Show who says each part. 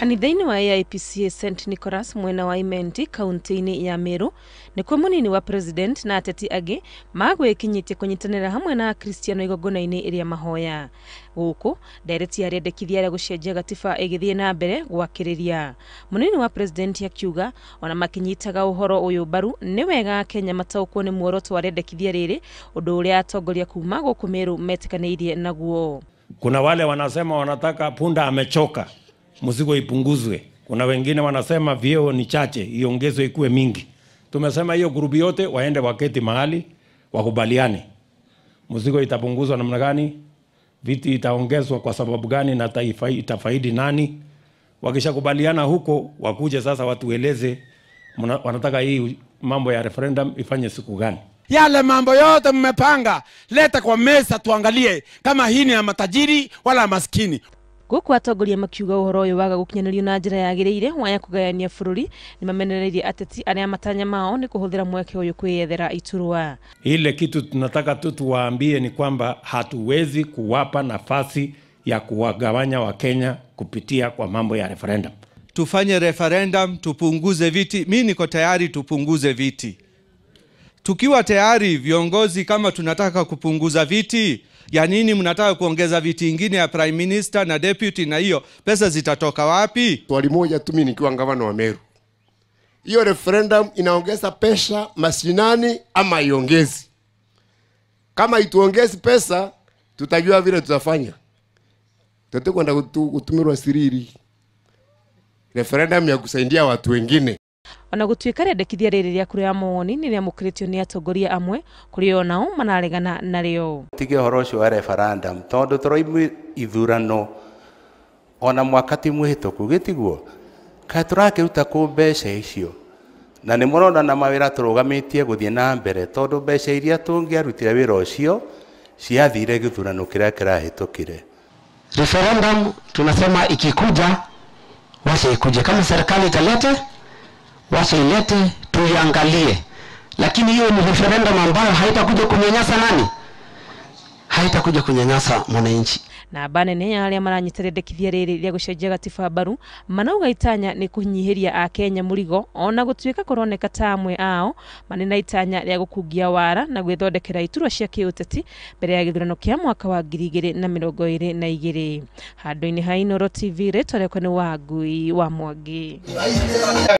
Speaker 1: Kanitha-inĩ wa AIPCA St Nicholas mwena wa Imenti kaunti-inĩ ya Meru nĩkuo mũnini wa president na ateti angĩ magwĩkinyĩtie kũnyitanĩra hamwe na akristiano igongona-inĩ rĩa mahoya. Gũkũ ndereti ya rĩendekithia rĩa gũcenjia gatiba ĩgĩthiĩ na mbere gwakĩrĩria. Mũnini wa president akiuga ona makĩnyitaga ũhoro ũyũ mbaru nĩ wega Akenya mataũkwo nĩ muoroto wa rĩendekithia rĩrĩ, ũndũ ũrĩa atongoria kuma gũkũ Meru metĩkanĩirie naguo.
Speaker 2: Kuna wale wanasema wanataka punda amechoka, mzigo ipunguzwe. Kuna wengine wanasema vyeo ni chache, iongezwe ikuwe mingi. Tumesema hiyo grupu yote waende waketi mahali wakubaliane, mzigo itapunguzwa namna gani, viti itaongezwa kwa sababu gani, na itafaidi nani. Wakishakubaliana huko wakuje sasa watueleze wanataka hii mambo ya referendum ifanye siku gani.
Speaker 3: Yale mambo yote mmepanga, leta kwa meza tuangalie kama hii ni ya matajiri wala maskini.
Speaker 1: Gũkũ atongoria makiuga ũhoro ũyũ waga gũkinyanĩrio na njĩra yagĩrĩire waya kũgayania bũrũri, nĩmamenereirie ateti arĩa matanya mao nĩ kũhũthĩra mweke ũyũ kwĩyethera iturwa.
Speaker 2: Ile kitu tunataka tu tuwaambie ni kwamba hatuwezi kuwapa nafasi ya kuwagawanya Wakenya kupitia kwa mambo ya referendum.
Speaker 4: Tufanye referendum, tupunguze viti. Mimi niko tayari tupunguze viti. Tukiwa tayari viongozi, kama tunataka kupunguza viti, ya nini mnataka kuongeza viti ingine ya prime minister na deputy, na hiyo pesa zitatoka wapi?
Speaker 5: Swali moja tu mimi nikiwa gavana wa Meru, hiyo referendum inaongeza pesa mashinani ama iongezi? Kama ituongezi pesa, tutajua vile tutafanya. Tutakwenda kutumirwa siriri. Referendum ya kusaidia watu wengine.
Speaker 1: Ona gũtuĩka rĩendekithia rĩrĩ rĩa kura ya mawoni nĩ rĩamũkĩrĩtio nĩ atongoria amwe, kũrĩ o nao manaregana narĩo.
Speaker 6: Tige ũhoro ũcio wa referendum tondũ tũroimũ ithurano ona mwaka ti mũhĩtũku, gĩtiguo kaĩ tũrakĩruta kũ mbeca icio? Na nĩ mũrona na mawĩra tũrũgamĩtie gũthiĩ na mbere tondũ mbeca iria tũngĩarutire wĩra ũcio ciathire gĩthurano kĩrĩa kĩrahĩtũkire.
Speaker 7: Referendum tunasema ikikuja wacha ikuje, kama serikali italete wacha ilete, tuiangalie. Lakini hiyo ni referendum ambayo haitakuja kunyanyasa nani? Haitakuja kunyanyasa mwananchi.
Speaker 1: Na banene ya arĩa maranyita rĩendekithia rĩrĩ rĩa gũcenjia gatiba mbaru manauga itanya nĩ kũnyihĩria Akenya mũrigo, ona gũtuĩka kũroneka ta amwe ao marĩ na itanya rĩa gũkungia wara na gwĩthondekera iturwa cia kĩũteti mbere ya gĩthurano kĩa mwaka wa 2022. Handũ-inĩ ha Inooro TV, rĩtwa rĩakwa nĩ Wangui wa Mwangi.